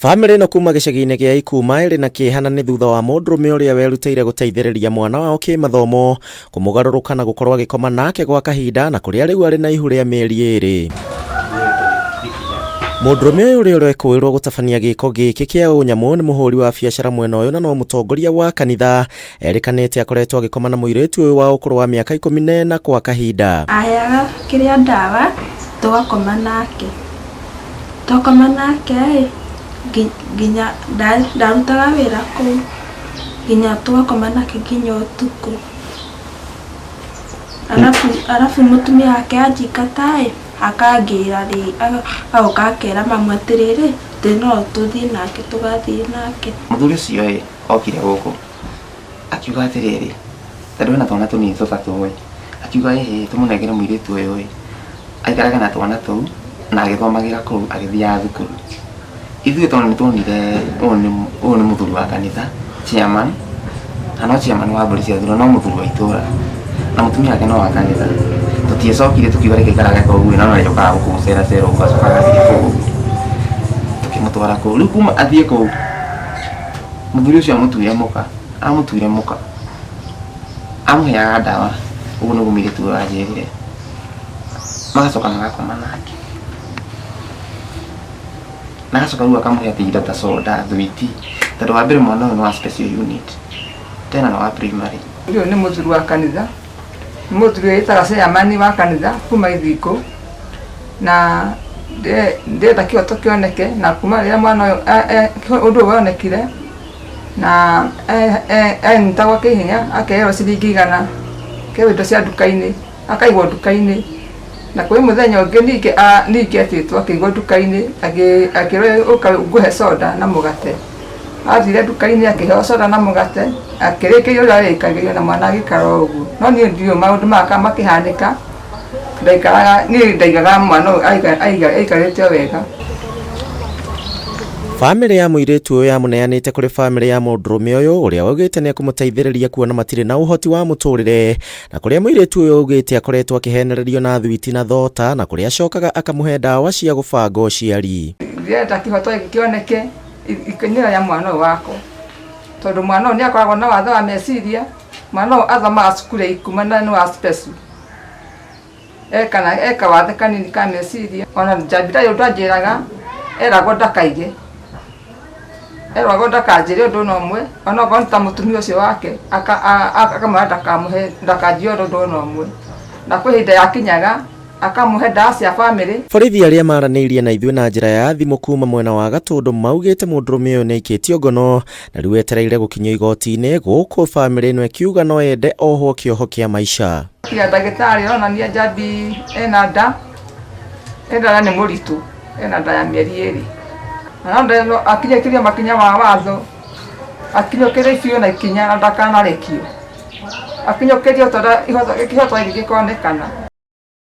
Bamĩrĩ ĩno kuma gĩcagi-inĩ gĩa Ikuma ĩrĩ na kĩeha na nĩ thutha wa mũndũrũme ũrĩa werutĩire gũteithĩrĩria mwana wao kĩmathomo kũmũgarũrũka na gũkorwo agĩkoma nake gwa kahinda na kũrĩa rĩu arĩ na ihu rĩa mĩeri 2. Mũndũrũme ũyũ ũrĩa ũrekũĩrwo gũtabania gĩko gĩkĩ kĩa ũnyamũ nĩ mũhũri wa biacara mwena ũyũ na no mũtongoria wa kanitha erĩkanĩte akoretwo agĩkoma na mũirĩtu ũyũ wa ũkũrũ wa mĩaka 14 kwa kahinda. Aheaga kĩrĩa ndawa tũgakoma nake. Twakoma nake ĩ, nginya ndarutaga wĩra kũu nginya tũgakoma nake nginya ũtukũ. Arabu mũtumia wake anjingata ĩ, akangĩra agoka akera mamu atĩrĩrĩ, atĩ no tũthiĩ nake tũgathiĩ nake. Mũthuri ũcio ĩ, okire gũkũ akiuga atĩrĩrĩ, tondũ ena twana tũnini tũtatũ ĩ, akiuga ĩhĩ tũmũnengere mũirĩtu ũyũ ĩ, aikarage na twana tũu na agĩthomagĩra kũu agĩthiaga thukuru. Ithuĩ tondũ nĩ tuonire ũyũ nĩ mũthuri wa kanitha, chairman, na no chairman wa mbũri cia thura, no mũthuri wa itũra, na mũtumia wake no wa kanitha. Tũtiacokire tũkiuga reke aikarage kũu no nĩ arĩũkaga gũkũ gũceracera ũguo acokaga agathiĩ kũu ũguo. Tũkĩmũtwara kũu. Rĩu kuma athiĩ kũu, mũthuri ũcio amũtuire mũka, amũtuire mũka, amũheaga ndawa, ũguo nĩguo mũirĩtu ũyũ anjĩrire. Magacoka magakoma nake. Na agacoka rĩu akamũhe atĩ indo ta soda, thwiti, tondũ wa mbere mwana ũyũ nĩ wa special unit, tena nĩ wa primary. Ũyũ nĩ mũthuri wa kanitha, nĩ mũthuri wĩtaga chairman wa kanitha kuma Ithingũ, na ndĩrenda kĩhoto kĩoneke na kuma rĩrĩa mwana ũyũ ũndũ ũyũ wonekire na anyitagwo kĩhinya akerwo ciringi 100 akerwo indo cia nduka-inĩ akaigwo nduka-inĩ na kwĩ mũthenya ũngĩ ningĩ ningĩ etĩtwo akĩigwo nduka-inĩ akĩrwo ũka ngũhe soda na mũgate. Athire nduka-inĩ akĩheo soda na mũgate akĩrĩkĩrio ũrĩa arĩkagĩrio na mwana agĩikara o ũguo. No niĩ ndiũĩ maũndũ maya kana makĩhanĩka ndaikaraga niĩ ndaigaga mwana ũyũ aikarĩte o wega. Bamĩrĩ ya mũirĩtu ũyũ yamũneanĩte kũrĩ bamĩrĩ ya mũndũrũme ũyũ ũrĩa waugĩte nĩ ekũmũteithĩrĩria kuona matirĩ na ũhoti wa mũtũrĩre na kũrĩa mũirĩtu ũyũ augĩte akoretwo akĩhenererio na thwiti na thota na kũrĩa acokaga akamũhe ndawa cia gũbanga ũciari. Ndĩrenda kĩhoto gĩkĩ kĩoneke ikinyĩra ya mwana ũyũ wakwa tondũ mwana ũyũ nĩ akoragwo na wathe wa meciria, mwana ũyũ athomaga cukuru ya Ikuma na nĩ wa special. Eka eka wathe kanini ka meciria ona Njambi ndarĩ ũndũ anjĩraga eragwo ndakaige eragwo ndakanjĩre ũndũ ona ũmwe ona okorwo nĩ ta mũtumia ũcio wake akamwĩra ndakamũhe ndakanjie ũndũ ona ũmwe na kwĩ hĩndĩ yakinyaga akamũhe ndawa cia bamĩrĩ. Borithi arĩa maranĩirie na ithuĩ na njĩra ya thimũ kuma mwena wa Gatũndũ maugĩte mũndũrũme ũyũ nĩ aikĩtio ngono na rĩu etereire gũkinyio igoti-inĩ gũkũ bamĩrĩ ĩno ĩkiuga no yende ohwo kĩoho kĩa maica. Tiga ndagĩtarĩ aronania Njambi ena nda, ena nda nĩ mũritũ, ena nda ya mĩeri 2. Na no akinyũkĩrio makinya ma watho, akinyũkĩrio biũ na ikinya na ndakanarekio. Akinyũkĩrio tondũ kĩhoto gĩkĩ gĩkonekana.